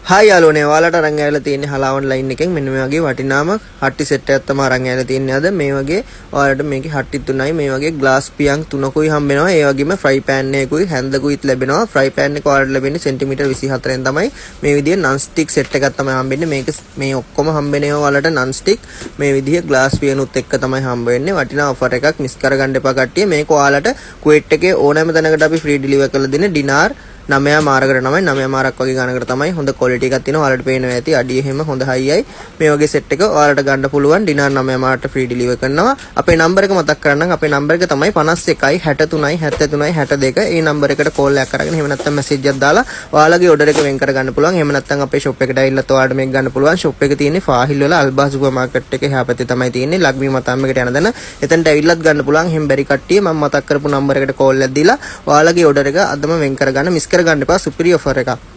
Hi යාළුවනේ, ඔයාලට අරන් ඇවිල්ලා තියෙන්නේ හලා ඔන්ලයින් එකෙන් මෙන්න මේ වගේ වටිනාම හට්ටි සෙට් එකක් තමයි අරන් ඇවිල්ලා තියෙන්නේ අද. මේ වගේ ඔයාලට මේකේ හට්ටි තුනයි මේ වගේ ග්ලාස් පියන් තුනකුයි හම්බ වෙනවා. ඒ වගේම ෆ්‍රයි පෑන් එකකුයි හැන්දකුයිත් ලැබෙනවා. ෆ්‍රයි පෑන් එක ඔයාලට ලැබෙන්නේ සෙන්ටිමීටර් 24න් තමයි. මේ විදිහේ නන් ස්ටික් සෙට් එකක් තමයි හම්බෙන්නේ. මේක මේ ඔක්කොම හම්බෙන්නේ ඔයාලට නන් ස්ටික් මේ විදිහේ ග්ලාස් පියනුත් එක්ක තමයි හම්බ වෙන්නේ. වටිනා ඔෆර් එකක් මිස් කරගන්න එපා කට්ටිය. මේක ඔයාලට කුවේට් එකේ ඕනෑම තැනකට අපි ෆ්‍රී ඩිලිවර් කරලා දෙන්නේ ඩිනාර් 9.5කට තමයි, 9.5ක් වගේ ගානකට තමයි. හොඳ ක්වොලිටි එකක් තියෙනවා. ඔයාලට පේනවා ඇති අඩිය එහෙම හොඳ හයියයි. මේ වගේ සෙට් එක ඔයාලට ගන්න පුළුවන් ඩිනාර් 9.5ට ෆ්‍රී ඩිලිවර් කරනවා. අපේ නම්බර් එක මතක් කරන්නම්. අපේ නම්බර් එක තමයි 51 63 73 62. ඒ නම්බර් එකට කෝල් එකක් අරගෙන එහෙම නැත්නම් මැසේජ් එකක් දාලා ඔයාලගේ ඔඩර් එක වෙන් කරගන්න පුළුවන්. එහෙම නැත්නම් අපේ ෂොප් එකට ඇවිල්ලත් ඔයාලට මේක ගන්න පුළුවන්. ෂොප් එක තියෙන්නේ ෆාහිල් වල අල්බා සුපර් මාකට් එකේ එහා පැත්තේ තමයි තියෙන්නේ, ලක්මී මතාම් එකට යන තැන. එතනට ඇවිල්ලත් ගන්න පුළුවන්. එහෙම බැරි කට්ටිය මම මතක් කරපු නම්බර් එකට කෝල් එකක් දීලා ඔයාලගේ ඔඩර් එක අදම වෙන් කරගන්න. මිස් කරගන්න එපා සුපිරි ඔෆර් එකක්.